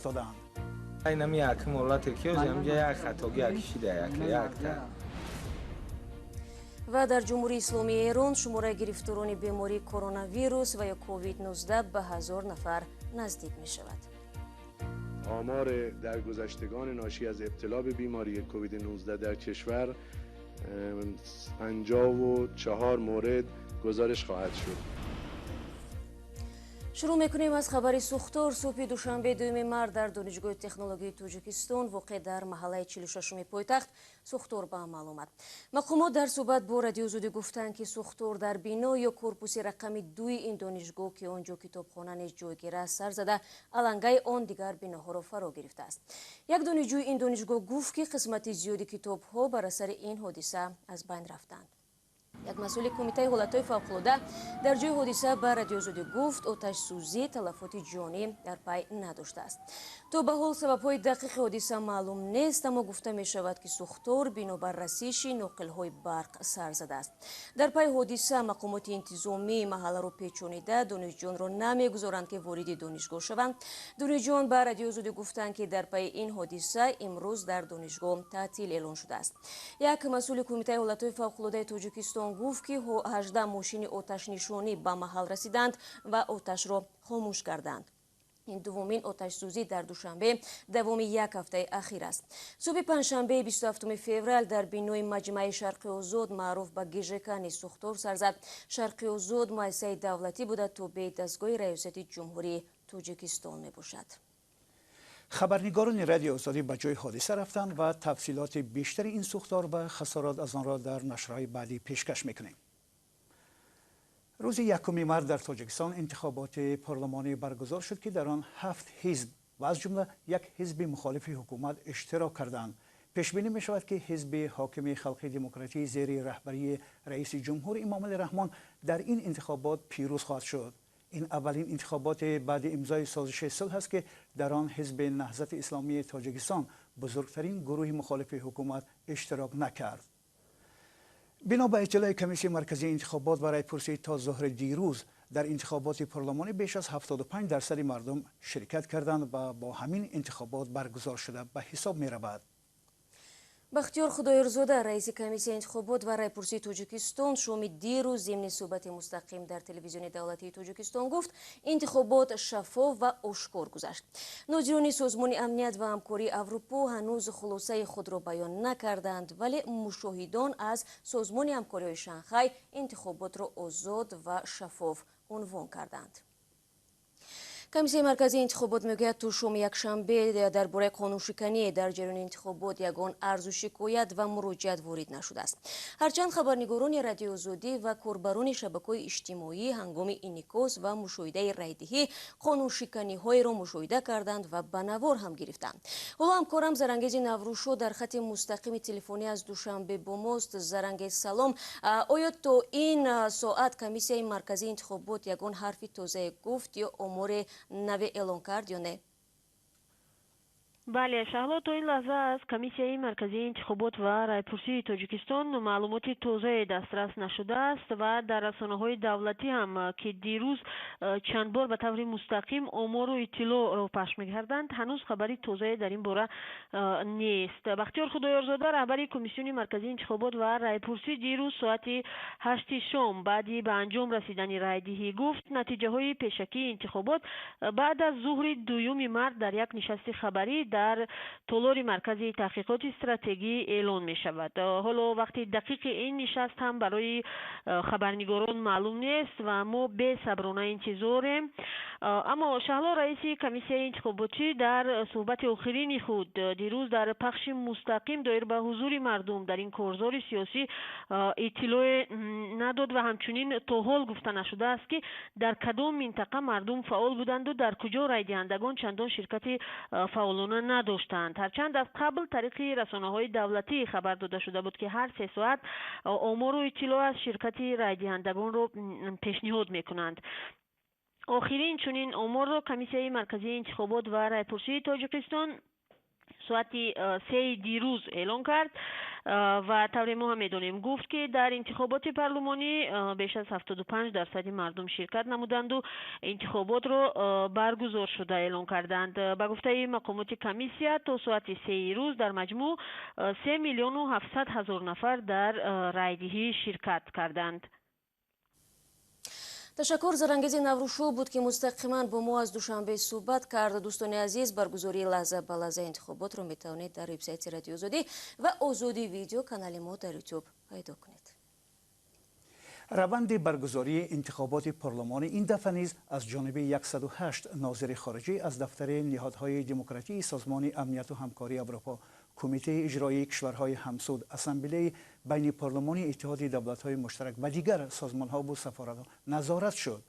Истодаанд. Инами якм ҳолате ки ҳамҷа як хатоги якшида як якта. Ва дар Ҷумҳурии Исломии Эрон шумораи гирифторони бемории коронавирус ва ё COVID-19 ба 1000 нафар наздик мешавад. آمار درگذشتگان ناشی از ابتلا به بیماری کووید 19 در کشور 54 مورد گزارش خواهد شد. Шурӯъ мекунем аз хабари сӯхтор. Субҳи душанбе, 2 март, дар Донишгоҳи технологияи Тоҷикистон, воқеъ дар маҳаллаи 46-уми пойтахт, сӯхтор ба амал омад. Мақомот дар суҳбат бо Радиои Озодӣ гуфтанд, ки сӯхтор дар бино ё корпуси рақами 2-и ин донишгоҳ, ки он ҷо китобхона низ ҷойгир аст, сар зада, алангаи он дигар биноҳоро фаро гирифтааст. Як донишҷӯи ин донишгоҳ гуфт, ки қисмати зиёди китобҳо бар асари ин ҳодиса аз байн рафтанд. Як масъули Кумитаи ҳолатҳои фавқулода дар ҷои ҳодиса ба Радиои Озодӣ гуфт, оташсӯзӣ талафоти ҷонӣ дар пай надоштааст. То ба ҳол сабабҳои дақиқи ҳодиса маълум нест, аммо гуфта мешавад, ки сӯхтор бинобар расиши ноқилҳои барқ сар задааст. Дар пайи ҳодиса мақомоти интизомии маҳалларо печонида, донишҷӯёнро намегузоранд, ки вориди донишгоҳ шаванд. Донишҷӯён ба Радиои Озодӣ гуфтанд, ки дар пайи ин ҳодиса имрӯз дар донишгоҳ таътил эълон шудааст. Як масъули Кумитаи ҳолатҳои фавқулодаи Тоҷикистон гуфт, ки 18 мошини оташнишонӣ ба маҳал расиданд ва оташро хомӯш карданд. Ин дуввумин оташсӯзӣ дар Душанбе давоми як ҳафтаи ахир аст. Субҳи панҷшанбеи 27 феврал дар бинои Маҷмаи Шарқи Озод, маъруф ба ГЖК, низ сӯхтор сар зад. Шарқи Озод муассисаи давлатӣ буда, тобеи дастгоҳи Раёсати Ҷумҳурии Тоҷикистон мебошад. Хабарнигорони Радиои Озодӣ ба ҷои ҳодиса рафтанд ва тафсилоти бештари ин сӯхтор ва хасорот аз онро дар нашрҳои баъдӣ пешкаш мекунем. Рӯзи 1 март дар Тоҷикистон интихоботи парлумонӣ баргузор шуд, ки дар он ҳафт ҳизб ва аз ҷумла як ҳизби мухолифи ҳукумат иштирок карданд. Пешбинӣ мешавад, ки ҳизби ҳокими Халқи Демократӣ зери раҳбарии раиси ҷумҳур Эмомалӣ Раҳмон дар ин интихобот пирӯз хоҳад шуд. Ин аввалин интихоботи баъди имзои созиши сулҳ аст, ки дар он ҳизби Наҳзати Исломии Тоҷикистон, бузургтарин гурӯҳи мухолифи ҳукумат, иштирок накард. Бино ба иттилои Комиссияи марказии интихобот ва райпурсӣ, то зуҳри дирӯз дар интихоботи парлумонӣ беш аз 75 дарсади мардум ширкат карданд ва бо ҳамин интихобот баргузор шуда ба ҳисоб меравад. Бахтиёр Худоёрзода, раиси Комиссияи интихобот ва райпурсии Тоҷикистон, шоми дирӯз зимни суҳбати мустақим дар Телевизиони давлатии Тоҷикистон гуфт, интихобот шаффоф ва ошкор гузашт. Нозирони Созмони амният ва ҳамкории Аврупо ҳанӯз хулосаи худро баён накарданд, вале мушоҳидон аз Созмони ҳамкориҳои Шанхай интихоботро озод ва шаффоф унвон карданд. Комиссияи марказии интихобот мегӯяд, то шоми якшанбе дар бораи қонуншиканӣ дар ҷараёни интихобот ягон арзу шикоят ва муроҷиат ворид нашудааст. Ҳарчанд хабарнигорони Радиои Озодӣ ва корбарони шабакаҳои иҷтимоӣ ҳангоми инъикос ва мушоҳидаи райдиҳӣ қонуншиканиҳоеро мушоҳида карданд ва ба навор ҳам гирифтанд. Ҳоло ҳамкорам Зарангези Наврӯзшо дар хати мустақими телефонӣ аз Душанбе бо мост. Зарангез, салом. Оё то ин соат Комиссияи марказии интихобот ягон ҳарфи тозае гуфт ё омори наве эълон кард ё не? Бале, Шаҳло, то ин лаҳза аз Комиссияи марказии интихобот ва райпурсии Тоҷикистон маълумоти тозае дастрас нашудааст ва дар расонаҳои давлатӣ ҳам, ки дирӯз чанд бор ба таври мустақим омору иттилоъро пахш мекарданд, ҳанӯз хабари тозае дар ин бора нест. Бахтиёр Худоёрзода, раҳбари Комиссиони марказии интихобот ва райпурсӣ, дирӯз соати 8-и шом баъди ба анҷом расидани райдиҳӣ гуфт, натиҷаҳои пешакии интихобот баъд аз зуҳри 2 март дар як нишасти хабарӣ дар толори Маркази таҳқиқоти стратегӣ эълон мешавад. Ҳоло вақти дақиқи ин нишаст ҳам барои хабарнигорон маълум нест ва мо бесаброна интизорем. Аммо, Шаҳло, раиси комиссияи интихоботӣ дар суҳбати охирини худ дирӯз дар пахши мустақим доир ба ҳузури мардум дар ин корзори сиёсӣ иттилоъе надод ва ҳамчунин то ҳол гуфта нашудааст, ки дар кадом минтақа мардум фаъол буданду дар куҷо райдиҳандагон чандон ширкати фаъолона надоштанд. Ҳарчанд аз қабл тариқи расонаҳои давлатӣ хабар дода шуда буд, ки ҳар 3 соат омору иттилоъ аз ширкати райдиҳандагонро пешниҳод мекунанд. Охирин чунин оморро Комиссияи марказии интихобот ва райпурсии Тоҷикистон Соати 3 дирӯз эълон кард ва тавре мо ҳам медонем, гуфт, ки дар интихоботи парлумонӣ беш аз 75% мардум ширкат намуданду интихоботро баргузор шуда эълон карданд. Ба гуфтаи мақомоти комиссия, то соати 3 рӯз дар маҷмӯъ 3 миллиону 700 ҳазор нафар дар райдиҳӣ ширкат карданд. Ташаккур. Зарангези Наврӯшо буд, ки мустақиман бо мо аз Душанбе суҳбат кард. Дӯстони азиз, баргузории лаҳза ба лаҳза интихоботро метавонед дар вебсайти Радиои Озодӣ ва Озодӣ Видео, канали мо дар Ютуб пайдо кунед. Раванди баргузории интихоботи парлумонӣ ин дафъа низ аз ҷониби 108 нозири хориҷӣ аз дафтари ниҳодҳои демократии Созмони Амнияту Ҳамкории Аврупо, Кумитаи иҷроии кишварҳои ҳамсуд, Ассамблеи байнипарлумонии Иттиҳоди Давлатҳои Муштарак ва дигар созмонҳову сафоратҳо назорат шуд.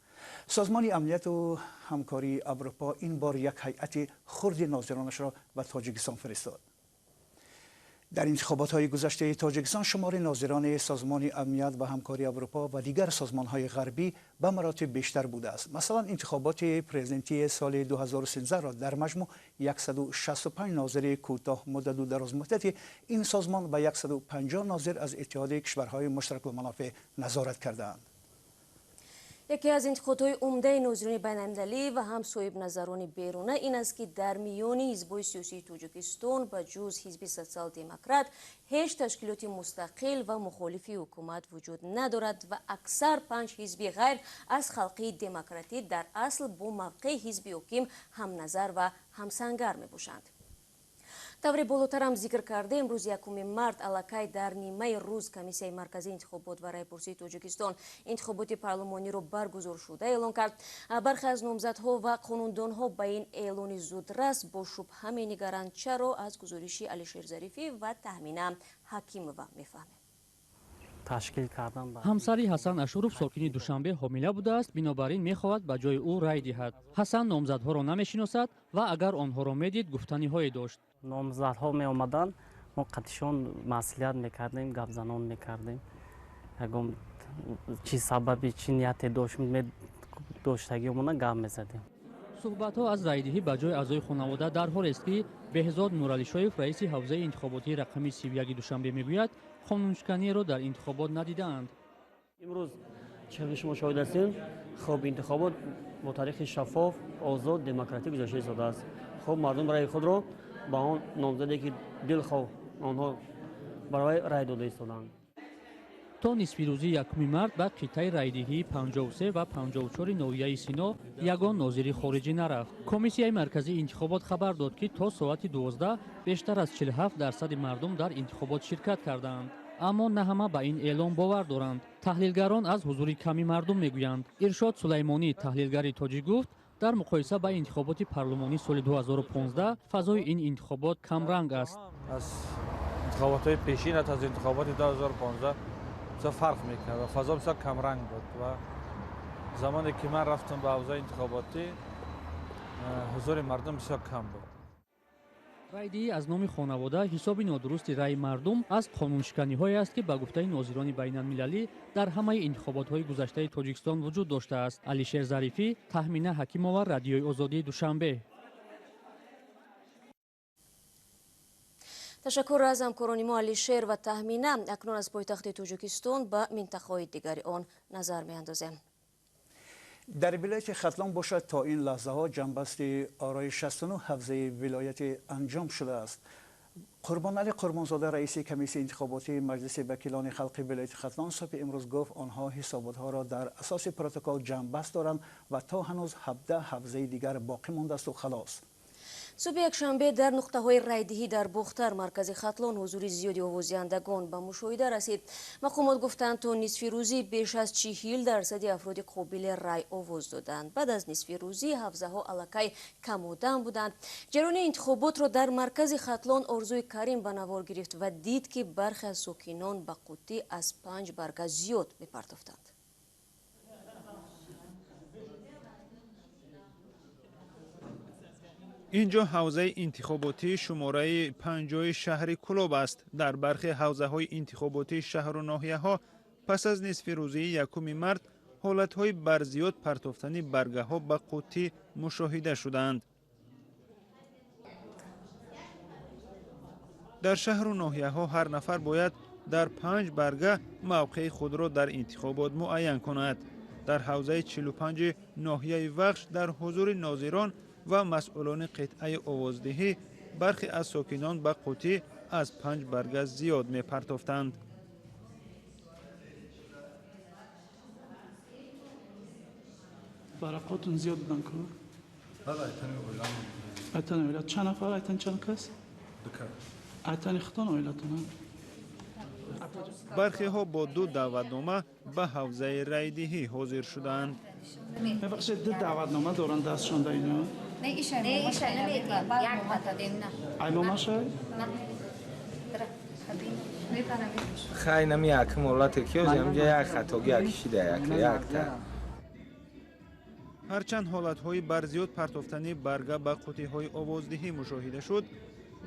Созмони Амнияту Ҳамкории Аврупо ин бор як ҳайати хурди нозиронашро ба Тоҷикистон фиристод. Дар интихоботҳои гузаштаи Тоҷикистон шумори нозирони Созмони Амният ва Ҳамкории Аврупо ва дигар созмонҳои ғарбӣ ба маротиб бештар будааст. Масалан, интихоботи президентии соли 2013-ро дар маҷмӯъ 165 нозири кӯтоҳмуддату дарозмуддати ин созмон ва 150 нозир аз Иттиҳоди Кишварҳои Муштаракулманофеъ назорат кардаанд. Яке аз интиқодҳои умдаи нозирони байналмилалӣ ва ҳам соҳибназарони беруна ин аст, ки дар миёни ҳизбҳои сиёсии Тоҷикистон ба ҷуз Ҳизби Социал-Демократ ҳеҷ ташкилоти мустақил ва мухолифи ҳукумат вуҷуд надорад ва аксар панҷ ҳизби ғайр аз Халқии Демократӣ дар асл бо мавқеи ҳизби ҳоким ҳамназар ва ҳамсангар мебошанд. Тавре болотарам зикр кардем, рӯзи 1 март аллакай дар нимаи рӯз Комиссияи марказии интихобот ва райпурсии Тоҷикистон интихоботи парлумониро баргузор шуда эълон кард. Бархе аз номзадҳо ва қонундонҳо ба ин эълони зудрас бо шубҳа менигаранд. Чаро, аз гузориши Алишер Зарифӣ ва Таҳмина Ҳакимова мефаҳмем. Ташкил кардан. Ҳамсари Ҳасан Ашуров, сокини Душанбе, ҳомила будааст, бинобар ин мехоҳад ба ҷои ӯ рай диҳад. Ҳасан номзадҳоро намешиносад ва агар онҳоро медид, гуфтаниҳое дошт. Номзадҳо меомаданд, мо қатишон маслиҳат мекардем, гапзанон мекардем, ягон чӣ сабаби, чӣ нияте доштагиомона гап мезадем. Суҳбатҳо аз райдиҳӣ ба ҷои аъзои хонавода дар ҳолест, ки Беҳзод Нуралишоев, раиси ҳавзаи интихоботии рақами 31 Душанбе, мегӯяд, қонуншиканиеро дар интихобот надидаанд. Имрӯз чӣ шумо шоҳид ҳастем, хоб, интихобот бо тариқи шаффоф, озод, демократӣ гузашта истодааст. Хоб, мардум раъи худро ба он номзаде, ки дилхоҳ онҳо барои рай дода истодаанд. То нисфирӯзии 1 март ба қитъаи райдиҳии 53 ва 54 ноҳияи Сино ягон нозири хориҷӣ нарафт. Комиссияи марказии интихобот хабар дод, ки то соати 12 бештар аз 47% мардум дар интихобот ширкат кардаанд. Аммо на ҳама ба ин эълон бовар доранд. Таҳлилгарон аз ҳузури ками мардум мегӯянд. Иршод Сулаймонӣ, таҳлилгари тоҷик, гуфт, дар муқоиса ба интихоботи парлумонӣ соли 2015 фазои ин интихобот камранг аст. Аз интихоботҳои пешин, аз интихоботи 2015 бисёр фарқ мекунад ва фазо бисёр камранг буд ва замоне ки ман рафтам ба ҳавзаи интихоботӣ, ҳузури мардум бисёр кам буд. Райдиҳӣ аз номи хонавода, ҳисоби нодурусти раъи мардум аз қонуншиканиҳое аст, ки ба гуфтаи нозирони байналмилалӣ дар ҳамаи интихоботҳои гузаштаи Тоҷикистон вуҷуд доштааст. Алишер Зарифӣ, Таҳмина Ҳакимова, Радиои Озодии, Душанбе. Ташаккур аз ҳамкорони мо Алишер ва Таҳмина. Акнун аз пойтахти Тоҷикистон ба минтақаҳои дигари он назар меандозем. Дар вилояти Хатлон бошад, то ин лаҳзаҳо ҷамъбасти орои 69 ҳавзаи вилоят анҷом шудааст. Қурбоналӣ Қурбонзода, раиси комиссияи интихоботии Маҷлиси вакилони халқи вилояти Хатлон, субҳи имрӯз гуфт, онҳо ҳисоботҳоро дар асоси протокол ҷамъбаст доранд ва то ҳанӯз 17 ҳавзаи дигар боқӣ мондасту халос. Субҳи якшанбе дар нуқтаҳои райдиҳӣ дар Бохтар, маркази Хатлон, ҳузури зиёди овоздиҳандагон ба мушоҳида расид. Мақомот гуфтанд, то нисфи рӯзӣ беш аз 40% афроди қобили рай овоз доданд. Баъд аз нисфи рӯзӣ ҳавзаҳо аллакай камодам буданд. Ҷараёни интихоботро дар маркази Хатлон Орзуи Карим ба навор гирифт ва дид, ки бархе аз сокинон ба қуттӣ аз панҷ барга зиёд мепартофтанд. Инҷо ҳавзаи интихоботии шумораи 50 шаҳри Кӯлоб аст. Дар бархе ҳавзаҳои интихоботии шаҳру ноҳияҳо пас аз нисфи рӯзии 1 март ҳолатҳои барзиёд партофтани баргаҳо ба қуттӣ мушоҳида шуданд. Дар шаҳру ноҳияҳо ҳар нафар бояд дар 5 барга мавқеи худро дар интихобот муайян кунад. Дар ҳавзаи 45 ноҳияи Вахш дар ҳузури нозирон ва масъулони қитъаи овоздиҳӣ бархе аз сокинон ба қутӣ аз 5 барга зиёд мепартофтанд. Варақотун зиёд буданд ку? Айтани оила. Чанд нафар айтани чанд кас? Айтани худтон оилатон? Бархеҳо бо 2 даъватнома ба ҳавзаи райдиҳӣ ҳозир шуданд. Мебахшед, 2 даъватнома доранд дастшон да ино? Ай момашай? Хай нами якм ҳолате ки ҳозир ҳамҷа як хатоги як шида як якта. Ҳарчанд ҳолатҳои барзиёд партофтани барга ба қутиҳои овоздиҳӣ мушоҳида шуд,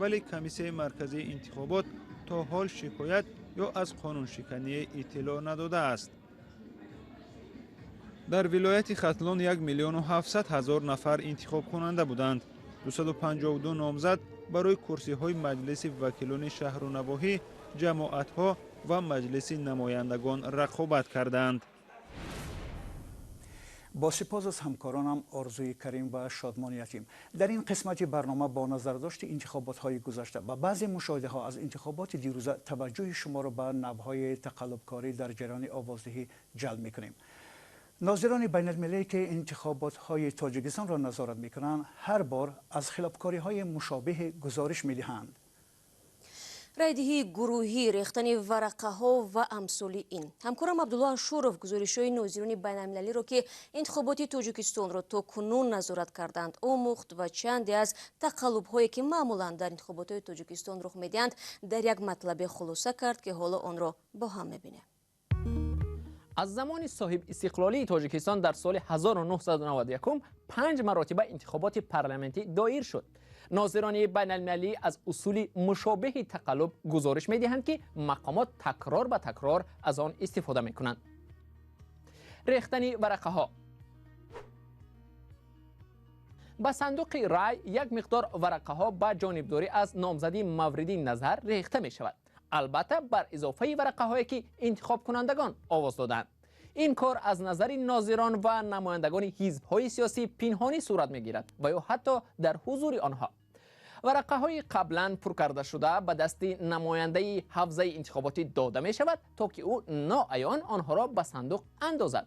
вале комиссияи марказии интихобот то ҳол шикоят ё аз қонуншиканӣ иттилоъ надодааст. Дар вилояти Хатлон 1 700 000 нафар интихобкунанда буданд. 252 номзад барои курсиҳои маҷлиси вакилони шаҳру навоҳӣ, ҷамоатҳо ва маҷлиси намояндагон рақобат карданд. Бо сипос аз ҳамкоронам Орзуи Карим ва Шодмон Ятим. Дар ин қисмати барнома бо назардошти интихоботҳои гузашта ва баъзе мушоҳидаҳо аз интихоботи дирӯза таваҷҷӯҳи шуморо ба навъҳои тақаллубкорӣ дар ҷараёни овоздиҳӣ ҷалб мекунем. Нозирони байналмилалӣ ки интихоботҳои Тоҷикистонро назорат мекунанд, ҳар бор аз хилофкориҳои мушобиҳ гузориш медиҳанд. Райдиҳии гурӯҳӣ, рехтани варақаҳо ва амсоли ин. Ҳамкорам Абдулло Ашуров гузоришҳои нозирони байналмилалиро, ки интихоботи Тоҷикистонро то кунун назорат карданд, омӯхт ва чанде аз тақаллубҳое, ки маъмулан дар интихоботҳои Тоҷикистон рух медиҳанд, дар як матлабе хулоса кард, ки ҳоло онро бо ҳам мебинем. Аз замони соҳиб истиқлолии Тоҷикистон дар соли 1991 5 маротиба интихоботи парламентӣ доир шуд. Нозирони байналмилалӣ аз усули мушобиҳи тақаллуб гузориш медиҳанд, ки мақомот такрор ба такрор аз он истифода мекунанд. Рехтани варақаҳо. Ба сандуқи рай як миқдор варақаҳо ба ҷонибдорӣ аз номзадии мавриди назар рехта мешавад. Албатта бар изофаи варақаҳое ки интихобкунандагон овоз доданд. Ин кор аз назари нозирон ва намояндагони ҳизбҳои сиёсӣ пинҳонӣ сурат мегирад ва ё ҳатто дар ҳузури онҳо. Варақаҳои қаблан пур карда шуда ба дасти намояндаи ҳавзаи интихоботӣ дода мешавад, то ки ӯ ноаён онҳоро ба сандуқ андозад.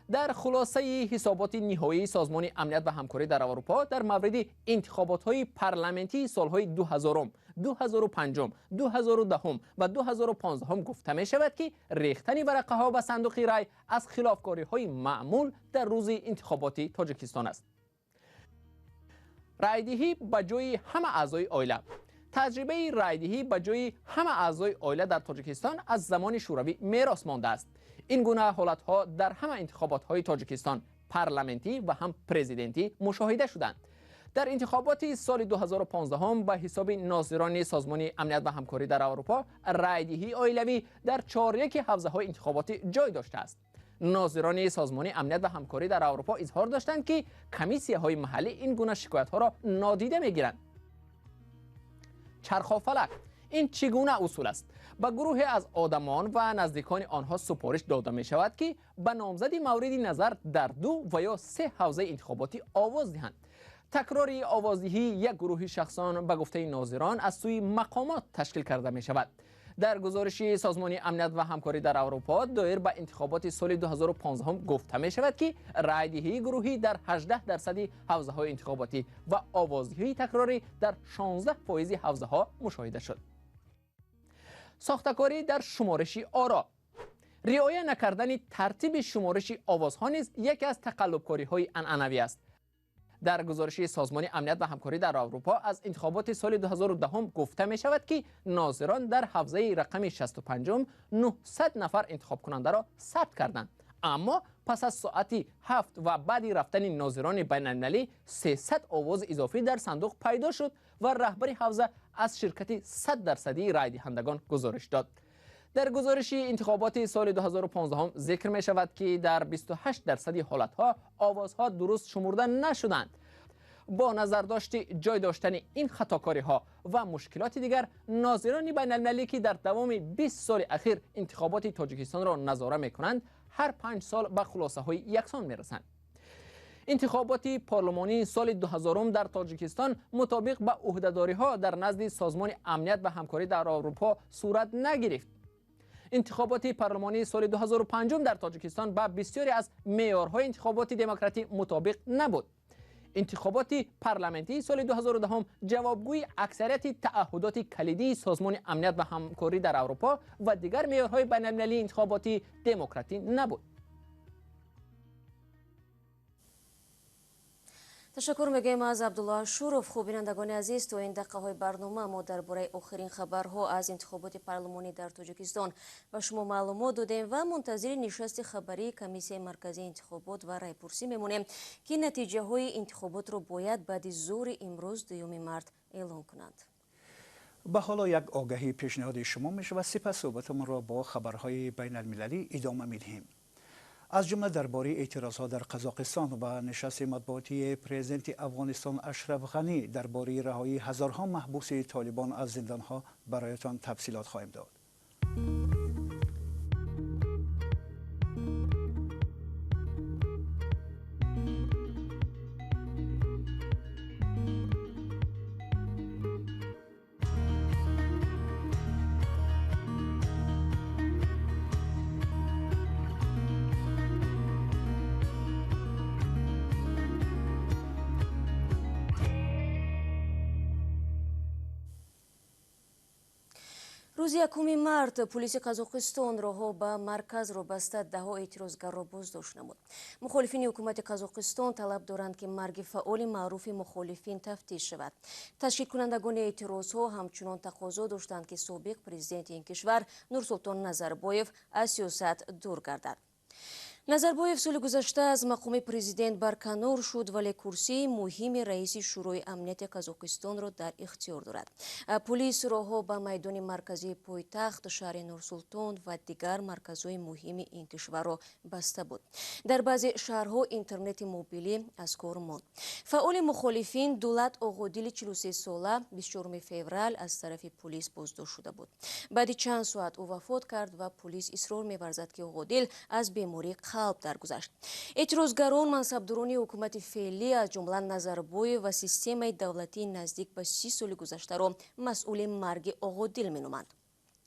Дар хулосаи ҳисоботи ниҳоии Созмони амният ва ҳамкорӣ дар Аврупо дар мавриди интихоботҳои парламентии солҳои 2000, 2005, 2010 ва 2015 гуфта мешавад, ки рехтани варақаҳо ба сандуқи рай аз хилофкориҳои маъмул дар рӯзи интихоботи Тоҷикистон аст. Райдиҳӣ ба ҷои ҳама аъзои оила. Таҷрибаи райдиҳӣ ба ҷои ҳама аъзои оила дар Тоҷикистон аз замони Шӯравӣ мерос мондааст. Ин гуна ҳолатҳо дар ҳама интихоботҳои Тоҷикистон парламентӣ ва ҳам президентӣ мушоҳида шуданд. Дар интихоботи соли 2015 ба ҳисоби нозирони Созмони амният ва ҳамкорӣ дар Аврупо райдиҳии оилавӣ дар 4 ҳавзаҳои интихоботӣ ҷой доштааст. Нозирони Созмони амният ва ҳамкорӣ дар Аврупо изҳор доштанд, ки комиссияҳои маҳаллӣ ин гуна шикоятҳоро нодида мегиранд. Чархофалак ин чӣ гуна усул аст? Ба гурӯҳе аз одамон ва наздикони онҳо супориш дода мешавад, ки ба номзади мавриди назар дар 2 ва ё 3 ҳавзаи интихоботӣ овоз диҳанд. Такрори овоздиҳии як гурӯҳи шахсон ба гуфтаи нозирон аз сӯи мақомот ташкил карда мешавад. Дар гузориши Созмони амният ва ҳамкорӣ дар Аврупо доир ба интихоботи соли 2015 гуфта мешавад, ки райдиҳии гурӯҳӣ дар 18% ҳавзаҳои интихоботӣ ва овоздиҳии такрорӣ дар 16% ҳавзаҳо мушоҳида шуд. Сохтакорӣ дар шумориши оро. Риоя накардани тартиби шумориши овозҳо низ яке аз тақаллубкориҳои анъанавӣ аст. Дар гузориши Созмони амният ва ҳамкорӣ дар Аврупо аз интихоботи соли 2010 гуфта мешавад, ки нозирон дар ҳавзаи рақами 65 900 нафар интихобкунандаро сабт карданд. Аммо пас аз соати 7 ва баъди рафтани нозирони байналмилалӣ 300 овози изофӣ дар сандуқ пайдо шуд ва раҳбари ҳавза аз ширкати 100% райдиҳандагон гузориш дод. Дар гузориши интихоботи соли 2015 зикр мешавад, ки дар 28% ҳолатҳо овозҳо дуруст шумурда нашуданд. Бо назардошти ҷой доштани ин хатокориҳо ва мушкилоти дигар, нозирони байналмилалӣ, ки дар давоми 20 соли ахир интихоботи Тоҷикистонро назора мекунанд, ҳар 5 сол ба хулосаҳои яксон мерасанд. Интихоботи парлумонии соли 2000 дар Тоҷикистон мутобиқ ба ӯҳдадориҳо дар назди Созмони амният ва ҳамкорӣ дар Аврупо сурат нагирифт. Интихоботи парлумонии соли 2005 дар Тоҷикистон ба бисёре аз меъёрҳои интихоботи демократӣ мутобиқ набуд. Интихоботи парламентии соли 2010 ҷавобгӯи аксарияти таъаҳҳудоти калидии Созмони амният ва ҳамкорӣ дар Аврупо ва дигар меъёрҳои байналмилалии интихоботи демократӣ набуд. Ташаккур мегӯем аз Абдулло Ашуров. Хуб, бинандагони азиз, то ин дақиқаҳои барнома мо дар бораи охирин хабарҳо аз интихоботи парлумонӣ дар Тоҷикистон ба шумо маълумот додем ва мунтазири нишасти хабарии Комиссияи марказии интихобот ва райпурсӣ мемонем, ки натиҷаҳои интихоботро бояд баъди зуҳри имрӯз 2 март эълон кунанд. Ба ҳоло як огаҳӣ пешниҳоди шумо мешавад, сипас суҳбатамонро бо хабарҳои байналмилалӣ идома медиҳем. Аз ҷумла дар бораи эътирозҳо дар Қазоқистон ва нишасти матбуотии президенти Афғонистон Ашраф Ғанӣ дар бораи раҳоии ҳазорҳо маҳбуси толибон аз зиндонҳо бароятон тафсилот хоҳем дод. Рӯзи 1 март полиси Қазоқистон роҳҳо ба марказро баста даҳҳо эътирозгарро боздошт намуд. Мухолифини ҳукумати Қазоқистон талаб доранд, ки марги фаъоли маъруфи мухолифин тафтиш шавад. Ташкилкунандагони эътирозҳо ҳамчунон тақозо доштанд, ки собиқ президенти ин кишвар Нурсултон Назарбоев аз сиёсат дур гардад. Назарбоев соли гузашта аз мақоми президент барканор шуд, вале курсии муҳими раиси Шӯрои амнияти Қазоқистонро дар ихтиёр дорад. Полис роҳҳо ба майдони марказии пойтахт, шаҳри Нурсултон ва дигар марказҳои муҳими ин кишварро баста буд. Дар баъзе шаҳрҳо интернети мобилӣ аз кор монд. Фаъоли мухолифин Дулат Оғодили 43сола 24 феврал аз тарафи полис боздошт шуда буд. Баъди чанд соат ӯ вафот кард ва полис исрор меварзад, ки Оғодил аз бемории қалб даргузашт. Эътирозгарон мансабдорони ҳукумати феълӣ, аз ҷумла Назарбоев ва системаи давлатии наздик ба 30 соли гузаштаро масъули марги Оғодил меноманд.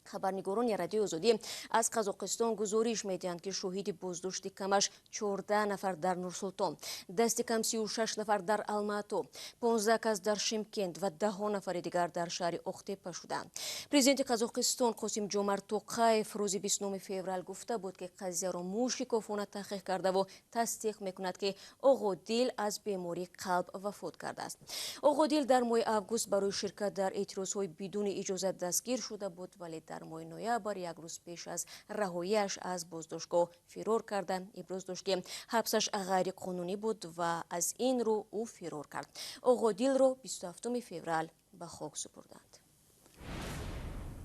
Хабарнигорони Радиои Озодӣ аз Қазоқистон гузориш медиҳанд, ки шоҳиди боздошти камаш 14 нафар дар Нурсултон, дасти кам 36 нафар дар Алмато, 15 кас дар Шимкент ва даҳҳо нафари дигар дар шаҳри Оқтепа шуданд. Президенти Қазоқистон Қосим Ҷомарт Тоқаев рӯзи 29 феврал гуфта буд, ки қазияро мушикофона таҳқиқ кардаву тасдиқ мекунад, ки Оғодил аз бемории қалб вафот кардааст. Оғодил дар моҳи август барои ширкат дар эътирозҳои бидуни иҷозат дастгир шуда буд, вале дар моҳи ноябр як рӯз пеш аз раҳояш аз боздоштгоҳ фирор карда, иброз дошт, ки ҳабсаш ғайриқонунӣ буд ва аз ин рӯ ӯ фирор кард. Оғодилро 27 феврал ба хок супурданд.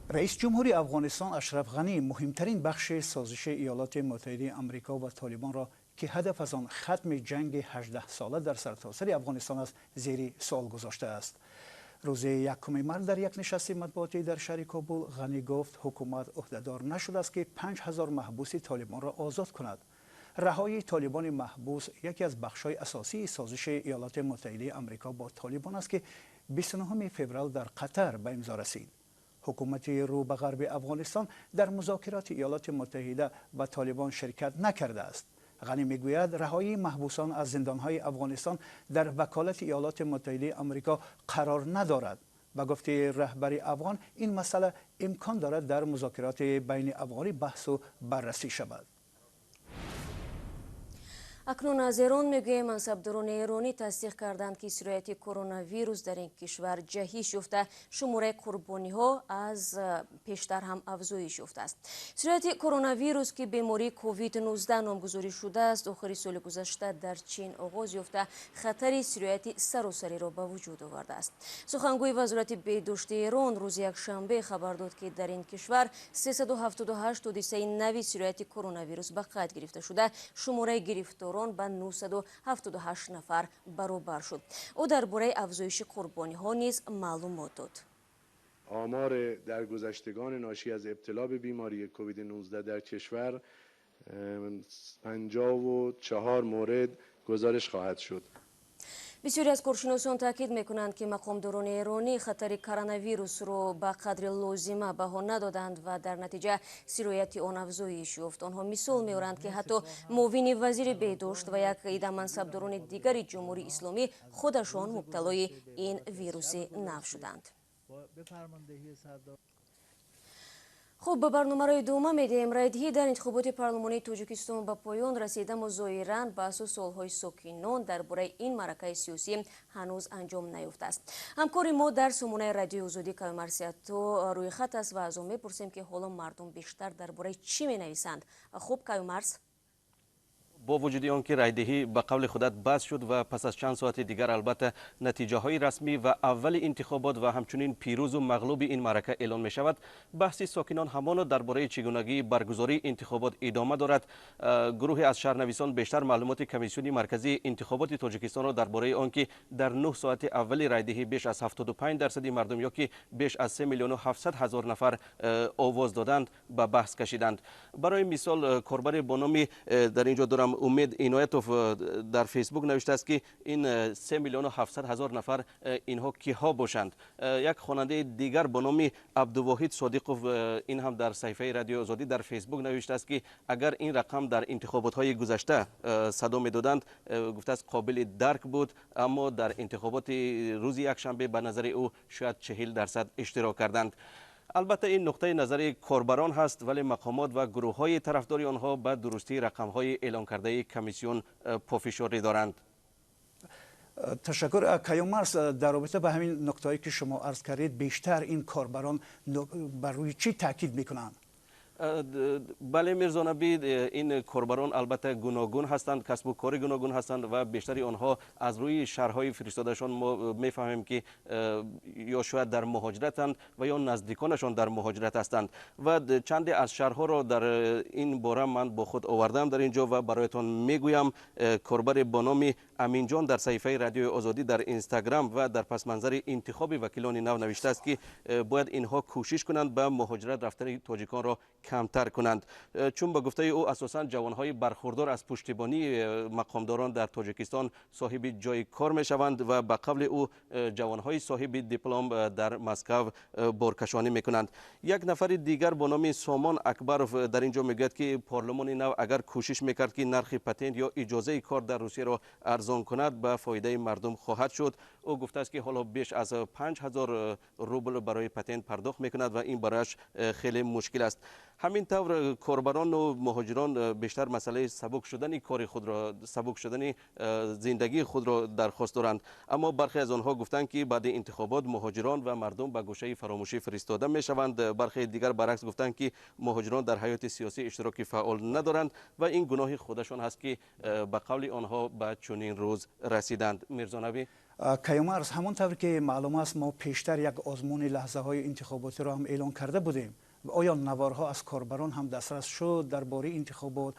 Раис ҷумҳури Афғонистон Ашраф Ғанӣ муҳимтарин бахши созиши Иёлоти Муттаҳидаи Амрико ва Толибонро, ки ҳадаф аз он хатми ҷанги 18сола дар сартосари Афғонистон аст, зери суол гузоштааст. Рӯзи 1 март дар як нишасти матбуотӣ дар шаҳри Кобул Ғанӣ гуфт, ҳукумат ӯҳдадор нашудааст, ки 5000 маҳбуси толибонро озод кунад. Раҳоии толибони маҳбус яке аз бахшҳои асосии созиши Иёлоти Муттаҳидаи Амрико бо толибон аст, ки 29 феврал дар Қатар ба имзо расид. Ҳукумати рӯ ба ғарби Афғонистон дар музокироти Иёлоти Муттаҳида ва Толибон ширкат накардааст. Ғанӣ мегӯяд, раҳоии маҳбусон аз зиндонҳои Афғонистон дар ваколати Иёлоти Муттаҳидаи Амрико қарор надорад. Ба гуфти раҳбари афғон, ин масъала имкон дорад дар музокироти байни афғонӣ баҳсу баррасӣ шавад. Акнун аз Эрон мегӯем, мансабдорони эронӣ тасдиқ карданд, ки сирояти коронавирус дар ин кишвар ҷаҳиш ёфта, шумораи қурбониҳо аз пештар ҳам афзоиш ёфтааст. Сирояти коронавирус, ки бемории ковид-19 номгузорӣ шудааст, охири соли гузашта дар Чин оғоз ёфта, хатари сирояти саросариро ба вуҷуд овардааст. Сухангӯи вазорати беҳдошти Эрон рӯзи якшанбе хабар дод, ки дар ин кишвар 378 ҳодисаи нави сирояти коронавирус ба қайд гирифта шуда, шумораи гирифторон Беморон ба 978 нафар баробар шуд. Ӯ дар бораи афзоиши қурбониҳо низ маълумот дод. آمار درگذشتگان ناشی از ابتلا به بیماری کووید 19 در کشور 54 مورد گزارش خواهد شد. Бисёре аз коршиносон таъкид мекунанд, ки мақомдорони эронӣ хатари коронавирусро ба қадри лозима баҳо надоданд ва дар натиҷа сирояти он афзоиш ёфт. Онҳо мисол меоранд, ки ҳатто муовини вазири беҳдошт ва як ида мансабдорони дигари Ҷумҳурии Исломӣ худашон мубталои ин вируси нав шуданд. Хуб, ба барномаро идома медиҳем. Райдиҳӣ дар интихоботи парлумонии Тоҷикистон ба поён расид, аммо зоҳиран баҳсу суолҳои сокинон дар бораи ин маъракаи сиёсӣ ҳанӯз анҷом наёфтааст. Ҳамкори мо дар сомонаи Радиои Озодӣ Каюмарс Сиятто рӯи хат аст ва аз он мепурсем, ки ҳоло мардум бештар дар бораи чӣ менависанд. Хуб, Каюмарс. Бо вуҷуди он ки райдиҳӣ ба қавли худат бас шуд ва пас аз чанд соати дигар албатта натиҷаҳои расмӣ ва аввали интихобот ва ҳамчунин пирӯзу мағлуби ин маърака эълон мешавад, баҳси сокинон ҳамоно дар бораи чигунагии баргузории интихобот идома дорад. Гурӯҳе аз шаҳрнависон бештар маълумоти Комиссиони марказии интихоботи Тоҷикистонро дар бораи он ки дар 9 соати аввали райдиҳӣ беш аз 75% мардум ё ки беш аз 3 миллиону 700 ҳазор нафар овоз доданд ба баҳс кашиданд. Барои мисол, корбаре бо номи дар инҷо дорам Умед Иноятов дар Фейсбук навиштааст, ки ин 3 миллиону 700 ҳазор нафар инҳо киҳо бошанд. Як хонандаи дигар бо номи Абдувоҳид Содиқов ин ҳам дар саҳифаи Радиои Озодӣ дар Фейсбук навиштааст, ки агар ин рақам дар интихоботҳои гузашта садо медоданд, гуфтааст, қобили дарк буд, аммо дар интихоботи рӯзи якшанбе ба назари ӯ шояд 40% иштирок карданд. Албатта, ин нуқтаи назари корбарон ҳаст, вале мақомот ва гурӯҳҳои тарафдори онҳо ба дурустии рақамҳои эълонкардаи комиссион пофишорӣ доранд. Ташаккур, Каюмарс. Дар робита ба ҳамин нуктаҳое, ки шумо арз кардед, бештар ин корбарон бар рӯи чӣ таъкид мекунанд? Бале, Мирзонабӣ, ин корбарон албатта гуногун ҳастанд, касбу кори гуногун ҳастанд ва бештари онҳо аз рӯи шарҳҳои фиристодашон мо мефаҳмем, ки ё шояд дар муҳоҷиратанд ва ё наздиконашон дар муҳоҷират ҳастанд. Ва чанде аз шарҳҳоро дар ин бора ман бо худ овардам дар ин ҷо ва бароятон мегӯям. Корбаре бо номи Аминҷон дар саҳифаи Радиои Озодӣ дар Инстаграм ва дар пасманзари интихоби вакилони нав навиштааст, ки бояд инҳо кӯшиш кунанд ба муҳоҷират рафтани тоҷиконро камтар кунанд, чун ба гуфтаи ӯ асосан ҷавонҳои бархурдор аз пуштибонии мақомдорон дар Тоҷикистон соҳиби ҷои кор мешаванд ва ба қавли ӯ ҷавонҳои соҳиби диплом дар Москав боркашонӣ мекунанд. Як нафари дигар бо номи Сомон Акбаров дар ин ҷо мегӯяд, ки парлумони нав агар кӯшиш мекард, ки нархи патент ё иҷозаи кор дар Русияро арзон кунад, ба фоидаи мардум хоҳад шуд. Ӯ гуфтааст, ки ҳоло беш аз 5000 рубл барои патент пардохт мекунад ва ин барояш хеле мушкил аст. Ҳамин тавр, корбарону муҳоҷирон бештар масъалаи сабук шудани кори худро, сабук шудани зиндагии худро дархост доранд, аммо бархе аз онҳо гуфтанд, ки баъди интихобот муҳоҷирон ва мардум ба гӯшаи фаромӯшӣ фиристода мешаванд. Бархе дигар баръакс гуфтанд, ки муҳоҷирон дар ҳаёти сиёсӣ иштироки фаъол надоранд ва ин гуноҳи худашон ҳаст, ки ба қавли онҳо ба чунин рӯз расиданд. Мирзонавӣ. Каюмарс, ҳамон тавр ки маълум аст, мо пештар як озмуни лаҳзаҳои интихоботиро ҳам эълон карда будем. Оё наворҳо аз корбарон ҳам дастрас шуд дар бораи интихобот?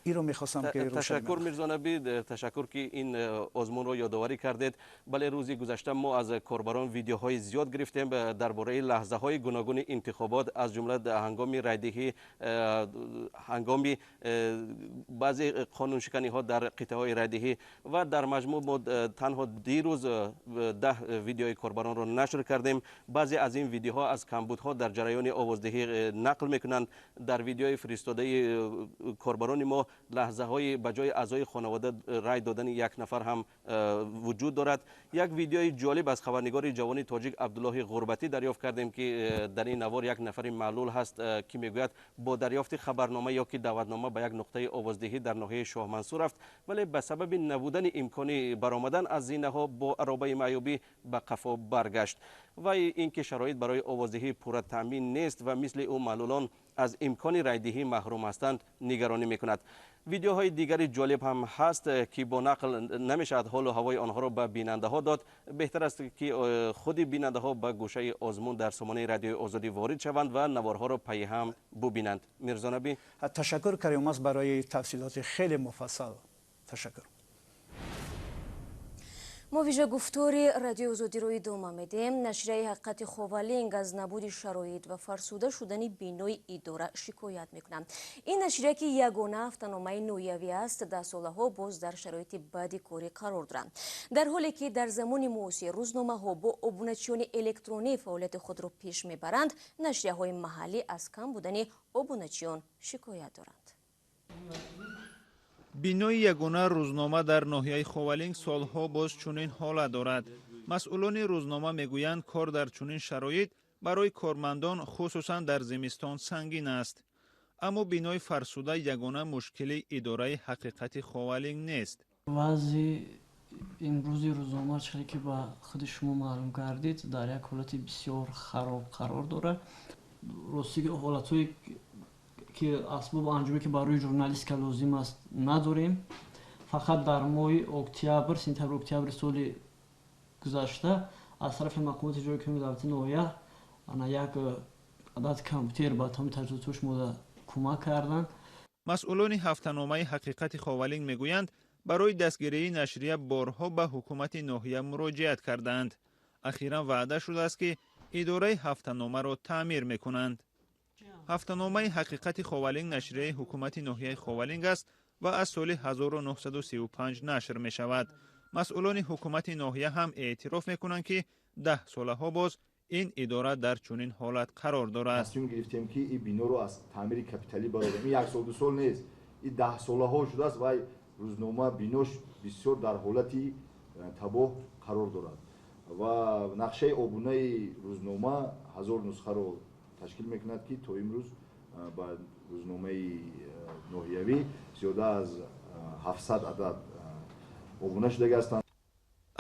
Иро мехостам ки Ташаккур, Мирзонабӣ, ташаккур, ки ин озмунро ёдоварӣ кардед. Бале, рӯзи гузашта мо аз корбарон видеоҳои зиёд гирифтем дар бораи лаҳзаҳои гуногуни интихобот, аз ҷумла ҳангоми райдиҳӣ, ҳангоми баъзе қонуншиканиҳо дар қитъаҳои райдиҳӣ. Ва дар маҷмӯъ мо танҳо дирӯз 10 видеои корбаронро нашр кардем. Баъзе аз ин видеоҳо аз камбудҳо дар ҷараёни овоздиҳӣ нақл мекунанд. Дар видеои фиристодаи корбарони мо лаҳзаҳои ба ҷои аъзои хонавода рай додани як нафар ҳам вуҷуд дорад. Як видеои ҷолиб аз хабарнигори ҷавони тоҷик Абдуллоҳи Ғурбатӣ дарёфт кардем, ки дар ин навор як нафари маълул ҳаст, ки мегӯяд, бо дарёфти хабарнома ё ки даъватнома ба як нуқтаи овоздиҳӣ дар ноҳияи Шоҳмансур рафт, вале ба сабаби набудани имкони баромадан аз зинаҳо бо аробаи маъюбӣ ба қафо баргашт. Ва ин ки шароит барои овоздиҳӣ пурра таъмин нест ва мисли ӯ маълулон аз имкони райдиҳӣ маҳрум ҳастанд, нигаронӣ мекунад. Видеоҳои дигари ҷолиб ҳам ҳаст, ки бо нақл намешавад ҳолу ҳавои онҳоро ба бинандаҳо дод. Беҳтар аст, ки худи бинандаҳо ба гӯшаи озмун дар сомонаи Радиои Озодӣ ворид шаванд ва наворҳоро пайи ҳам бубинанд. Мирзонабӣ. Ташаккур, Каримас, барои тафсилоти хеле муфассал. Ташаккур. Мо вижа гуфтори Радиои Озодиро идома медиҳем. Нашрияи Ҳақиқати Ховалинг аз набуди шароит ва фарсуда шудани бинои идора шикоят мекунанд. Ин нашрия, ки ягона ҳафтаномаи ноҳиявӣ аст, даҳсолаҳо боз дар шароити бади корӣ қарор доранд. Дар ҳоле ки дар замони муосир рӯзномаҳо бо обуначиёни электронӣ фаъолияти худро пеш мебаранд, нашрияҳои маҳаллӣ аз кам будани обуначиён шикоят доранд. Бинои ягона рӯзнома дар ноҳияи Ховалинг солҳо боз чунин ҳолат дорад. Масъулони рӯзнома мегӯянд, кор дар чунин шароит барои кормандон, хусусан дар зимистон, сангин аст. Аммо бинои фарсуда ягона мушкили идораи Ҳақиқати Ховалинг нест. Вазъи имрӯзи рӯзнома, чизе ки ба худи шумо маълум гардид, дар як ҳолати бисёр хароб қарор дорад. Рости, ҳолатҳое ки асбобу анҷоме ки барои журналистика лозим аст, надорем. Фақат дар моҳи октябр, сентябр, октябри соли гузашта аз тарафи мақомоти иҷрои ҳокимияти давлати ноҳия ана як адад компютер ба тамоми таҷҳизотҳош мода кӯмак карданд. Масъулони ҳафтаномаи Ҳақиқати Ховалинг мегӯянд, барои дастгирии нашрия борҳо ба ҳукумати ноҳия муроҷиат кардаанд. Ахиран ваъда шудааст, ки идораи ҳафтаномаро таъмир мекунанд. Ҳафтаномаи Ҳақиқати Ховалинг нашрияи ҳукумати ноҳияи Ховалинг аст ва аз соли 1935 нашр мешавад. Масъулони ҳукумати ноҳия ҳам эътироф мекунанд, ки даҳсолаҳо боз ин идора дар чунин ҳолат қарор дорад. Тасмим гирифтем, ки ин биноро аз таъмири капиталӣ барорем. Ин як сол, 2 сол нест, ин даҳсолаҳо шудааст ва рӯзнома бинош бисёр дар ҳолати табоҳ қарор дорад ва нақшаи обунаи рӯзнома 1000 нусхаро ташкил мекунад, ки то имрӯз ба рӯзномаи ноҳиявӣ зиёда аз 700 адад обуна шудагӣ ҳастанд.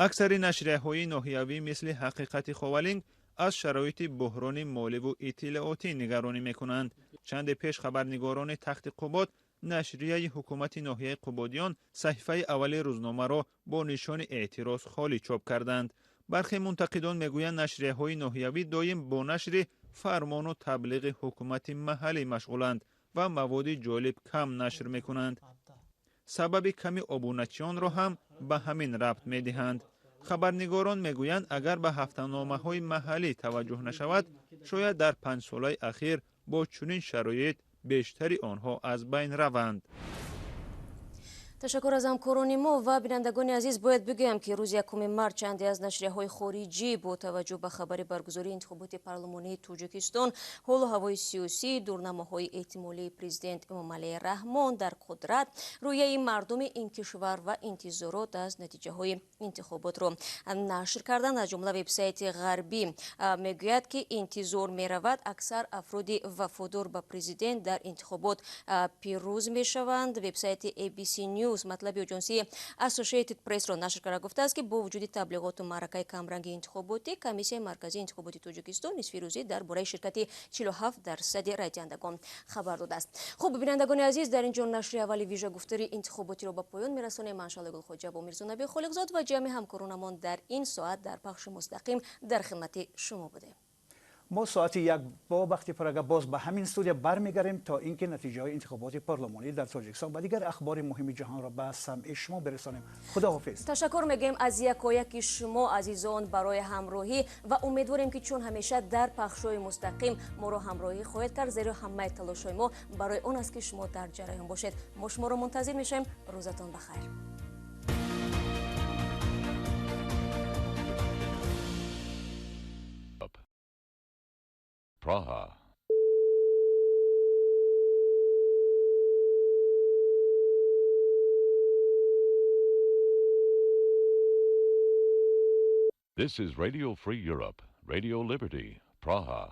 Аксари нашрияҳои ноҳиявӣ мисли Ҳақиқати Ховалинг аз шароити буҳрони моливу иттилоотӣ нигаронӣ мекунанд. Чанде пеш хабарнигорони Тахти Қубод, нашрияи ҳукумати ноҳияи Қубодиён, саҳифаи аввали рӯзномаро бо нишони эътироз холӣ чоп карданд. Бархе мунтақидон мегӯянд, нашрияҳои ноҳиявӣ доим бо нашри фармону таблиғи ҳукумати маҳаллӣ машғуланд ва маводи ҷолиб кам нашр мекунанд. Сабаби ками обуначиёнро ҳам ба ҳамин рабт медиҳанд. Хабарнигорон мегӯянд, агар ба ҳафтаномаҳои маҳаллӣ таваҷҷӯҳ нашавад, шояд дар 5 солаи ахир бо чунин шароит бештари онҳо аз байн раванд. Ташаккур аз ҳамкорони мо. Ва бинандагони азиз, бояд бигӯям, ки рӯзи 1 март чанде аз нашрияҳои хориҷӣ бо таваҷҷӯҳ ба хабари баргузории интихоботи парлумонии Тоҷикистон, ҳолу ҳавои сиёсӣ, дурнамоҳои эҳтимолии президент Эмомалӣ Раҳмон дар қудрат, рӯяи мардуми ин кишвар ва интизорот аз натиҷаҳои интихоботро нашр карданд. Аз ҷумла вебсайти ғарбӣ мегӯяд, ки интизор меравад, аксар афроди вафодор ба президент дар интихобот пирӯз мешаванд. Вебсайти ABC News матлаби оҷонсии Associated Press-ро нашр карда гуфтааст, ки бо вуҷуди таблиғоту маъракаи камранги интихоботӣ, Комиссияи марказии интихоботи Тоҷикистон нисфирӯзӣ дар бораи ширкати 47% райдиҳандагон хабар додааст. Хуб, бинандагони азиз, дар ин ҷо нашри аввали вижа гуфтори интихоботиро ба поён мерасонем. Ман, Шаҳло Гулхоҷа, бо Мирзонаби Холиқзод ва ҷамъи ҳамкоронамон дар ин соат дар пахши мустақим дар хидмати шумо будем. Мо соати 1 бо вақти Прага боз ба ҳамин студия бармегарем, то ин ки натиҷаҳои интихоботи парлумонӣ дар Тоҷикистон ва дигар ахбори муҳими ҷаҳонро ба самъи шумо бирасонем. Худоҳофиз. Ташаккур мегӯем аз якояки шумо азизон барои ҳамроҳӣ ва умедворем, ки чун ҳамеша дар пахшҳои мустақим моро ҳамроҳӣ хоҳед кард, зеро ҳамаи талошҳои мо барои он аст, ки шумо дар ҷараён бошед. Мо шуморо мунтазир мешавем. Рӯзатон бахайр. Praha. This is Radio Free Europe, Radio Liberty, Praha.